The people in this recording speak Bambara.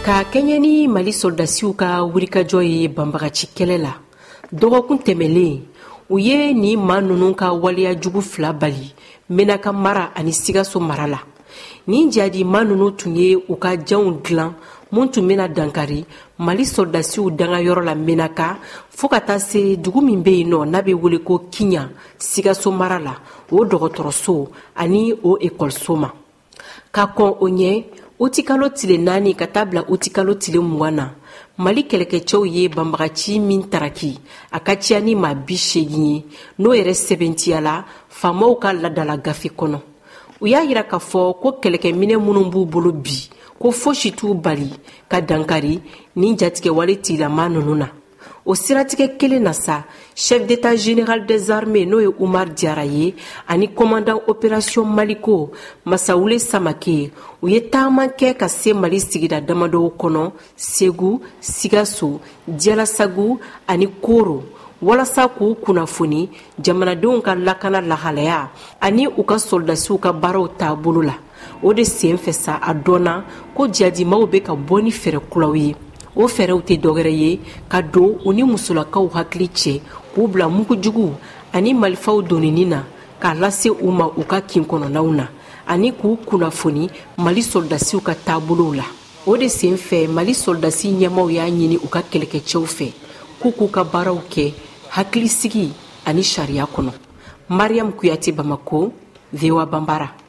Ka kɛɲɛ ni Mali sɔrɔdasiw ka wulikajɔ ye banbagaci kɛlɛ la, dɔgɔkun tɛmɛlen, u ye nin maa ninnu ka waleya jugu fila bali Menaka mara ani Sikaso mara la. Nin jadi maa ninnu tun ye u ka janw dilan mun tun bɛna dankari Mali sɔrɔdasiw dangayɔrɔ la Menaka fo ka taa se dugu min bɛ yen nɔ n'a bɛ wele ko Kiɲan Sikaso mara la, o dɔgɔtɔrɔso ani o ekɔliso ma. Ka kɔn o ɲɛ, utikalo tile 4 ka taa bila utikalo tile 20 na, Mali kɛlɛkɛcɛw ye banbagaci min taraki, a ka ca ni maa 80 ye, n'o yɛrɛ sɛbɛntiyala faamaw ka ladala gafe kɔnɔ. U y'a yira k'a fɔ ko kɛlɛkɛminɛ minnu b'u bolo bi, ko fosi t'u bali ka dankari nin jatigɛwale tigilama ninnu na. O siratigɛ kelen na sa, chef d'état général des armées n'o ye Umar Diarra ye ani commandant opération Maliko Masawule Samake, u ye taama kɛ ka se Mali sigida damadɔw kɔnɔ, Segu, Sikaso, Jalasagu ani Koro, walasa k'u kunnafoni jamanadenw ka lakana lahalaya ani u ka sɔrɔdasiw ka baaraw taabolo la. O de sen fɛ sa, a dɔnna ko jadimaw bɛ ka bɔ ni fɛɛrɛ kuraw ye. O fɛɛrɛw tɛ dɔwɛrɛ ye ka don u ni musolakaw hakili cɛ, k'u bila mugujugu ani marifaw donini na k'a lase u ma u ka kin kɔnɔnaw na, ani k'u kunnafoni Mali sɔrɔdasiw ka taabolow la. O de sen fɛ, Mali sɔrɔdasi ɲɛmaw y'a ɲini u ka kɛlɛkɛcɛw fɛ k'u k'u ka baaraw kɛ hakilisigi ani sariya kɔnɔ. Mariam Kuyate, Bamako, VOA Banbara.